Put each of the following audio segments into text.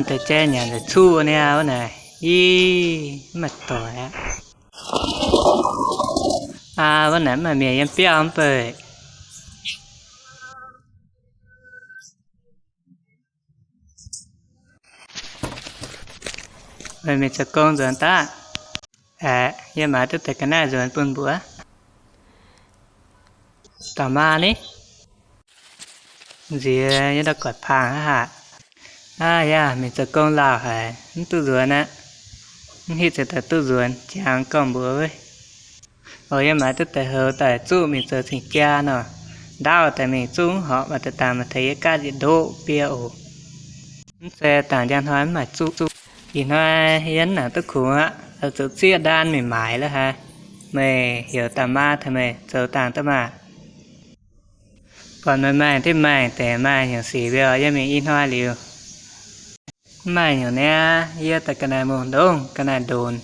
Deix jai nyanc nzengc cuqv niaa, wuov naaic, i, mv maaih doic aqv. Aa, wuov naaic mv maaih mienh yiem biauv mv bei. Meih zoux gong nzuonx daaih? Aeqv, yie maaiz duqv deix ga'naaiv nzuonx bun mbuo. Dauh maa ni? Nziex yie ndau guaix paang aqv. Aa yaac mingh zoux gong lauh haic, mv duqv nzuonx aqv. Mv hitv ziouc daaih duqv nzuonx, jangx gorngv mbuox wuov. Oc, yie maaiz duqv deix houx daaih zuqv mingh zoux cing-jaa nor. Ndaauv daaih mingh zuqv mv horpc, maaih deix dangh maaih deix yie gaatv yietc ndoqv biei oc. Mv zeiz dangh njang hnoi mv maaih zuqv. Ih hnoi yie mv nangc duqv kungx aqv, oix zuqc zieqv ndaan mingh maaiz la'haaix. Meih heuc dauh maa tengx meih zoux dangh duqv maah. Buatc meih maaih diqv maengh deix maaih hnyouv sic mbiauz yie mingh i hnoi liuz. Mv maaih hnyouv niaa, yie daaih ga'naaiv mungh ndongv ga'naaiv ndonx.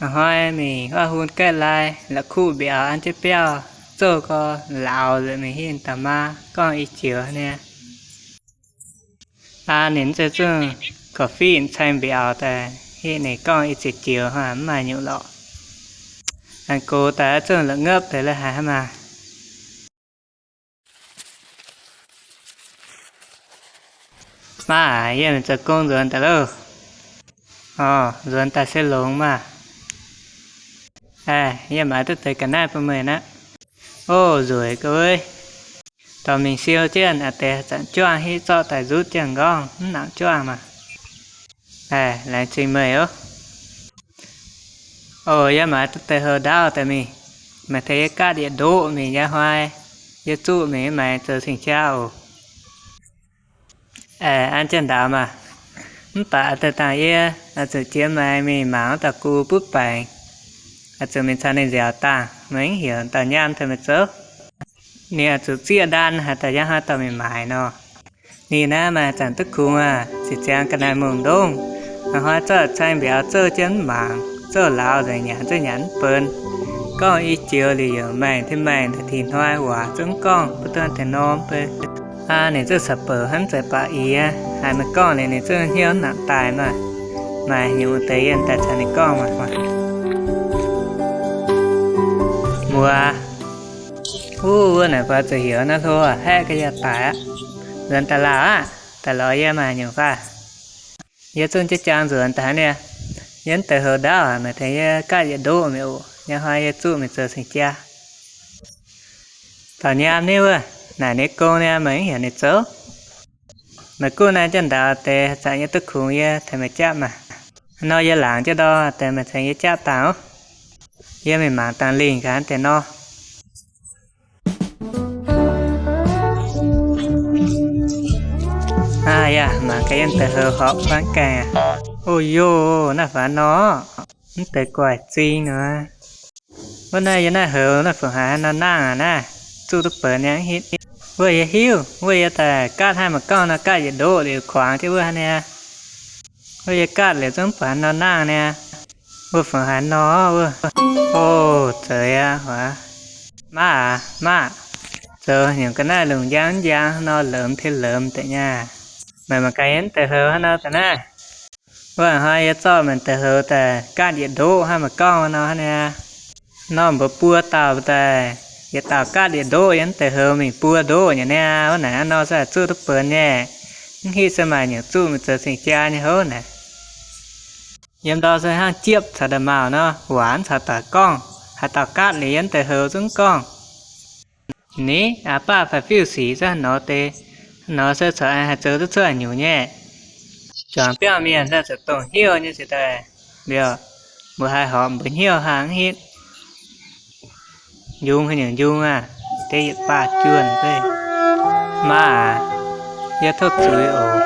A'hnoi mingh huaav hun gaeqv lai, la'kuqv mbiauz an jienv biauv, zouv gau lauz nzengc mingh hitv dauh maa gorngv i joux niaa. Aa, ninh mv zeiz zungv korv-fiqv caeng mbiauz daaih hitv ninh gorngv i ziepc joux hnangv, mv maaih hnyouv lorqc. An gox daaih zungv la'ngopv deix la'haaix hnangv maah. Maa aac, yie mingh zoux gong nzuonx daaih loh. Orc, nzuonx daaih se longx maah. Aeqv, yie maaiz duqv deix ga'naaiv bun meih aqv. Orv, nzueic ga'weiv. Dorh mingh siou jienv aqv, deix zanc juangv hitv zorqv daaih nzutv jienv nqorngv, mv nangc juangv maah. Aeqv, laengz zingh meih oc. Orv, yie maaiz duqv deix houx ndaauv daaih mingh. Maaih deix yie gaatv yietc ndoqv mingh, njang hnoi yie zuqv mingh maaiz zoux cing-jaa oc. Aeqv, an jienv ndaaux maah. Mv baac deix dangh yie oix zuqc jiex maengx mingh mangc wuov dauh gu butv baengc. Oix zuqc mingh caux ninh nziaauc dangh, meih mv heuc dauh nyaam tengx meih zoux. Ninh oix zuqc zieqv ndaan haaix dauh njang hnoi dorh mingh maaiz nor. Ninh naaiv maaih zanc duqv kungx aqv, ziqc ziangx ga'naaiv mungh ndongv. A'hnoi zorqv caeng mbiauz zouv jienv mv mangc, zouv lauz nzengc, nyanc zungv nyanc mv benx. Gorngv i joux liuz yaac maengh tin maengh daaih, tih hnoi waac zungv mv gorngv, mv duqv deix norm bei. Aa, ninh zungv caux bouc hnangv mv zeiz baac ih aqv. Haiz meih gorngv liuz ninh zungv hnyouv nangc daaih maah. Maaih hnyouv deix yie daaih caux ninh gorngv maah. Muoz, wuov, wuov naaic buatc zuqc heuc naaiv hlo haeqv ga'yaac daic aqv. Nzuonx daaih lauh aqv, daaih lorz yie maaih hnyouv fai? Yie zungv jiex jangx nzuonx daaih niaa. Yie mv deix houx ndaauv, maaih deix yie gaatv yietc ndoqv mingh oc. Njang hnoi yie zuqv mingh zoux cing-jaa. Dauh nyaam ni wuov, naaic ninh gong niaa, meih mv heuc ninh zoux. Meih gunv naaiv jienv ndaaux deix zanc yie duqv kungx yie tengx meih japv maah. Nor yie laangc jienv ndor deix meih cengx yie japv dangh oc. Yie mingh mangc dangh lingh gaax deix nor. Aa yaac mangc gaax yiem deix houx horpc kuaaiv gaengh aqv. O yoh, naaiv faaux nor, mv deix guaix zing nor. Wuov naaiv yiem naaiv houx naaiv fungc haaix nor nangh aqv naaiv, zuqv duqv benx nyei mv hitv. Wuov yie hiuv, wuov yie daaih gaatv hnangv mangc gorngv nor, gaatv yietc ndoqv liuz kuangx jienv wuov hnangv niaa. Wuov yie gaatv liuz zungv mv baac nor nangh niaa. Wuov fungc haaix nor wuov. O, zeiz aqv huaax. Maah aac, maah. Zoux nyungc ga'naaiv lungh njang njang nor, lomz piex lomz deix nyei. Meih mangc gaax yie mv deix houx hnangv nor daaih naaiv. Wuov hnoi yie zorqv meih deix houx daaih gaatv yietc ndoqv hnangv meih gorngv nor hnangv niaa. Nor mbuo buo dauh daaih, yietc dauh gaatv yietc ndoqv yiem deix houx mingh buo ndoqv nyei niaa. Wuov naaic nor se zuqv duqv benx nyei. Mv hitv se maaih nyungc zuqv mingh zoux cing-jaa nyei houv naaic. Yiem ndor se hnangv jiepv caux nda'maauh nor, waac caux doic gorngv, haaix dauh gaatv liuz yiem deix houx zungv gorngv. Ni, aa baav faix-fiuv sic zungv haaix nor deix, haaix nor se corc aengx haih zoux duqv cuotv nyungc nyei. Juangc biauv mienh se zoux dongh hnyouv nyei ziouc daaih mbiauz, mbuo haih horpc mbuo hnyouv hnangv hitv. Njung haaix nyungc njung aah, deix yietc baac juonh deix. Maa aac, yie tov zuiz oc.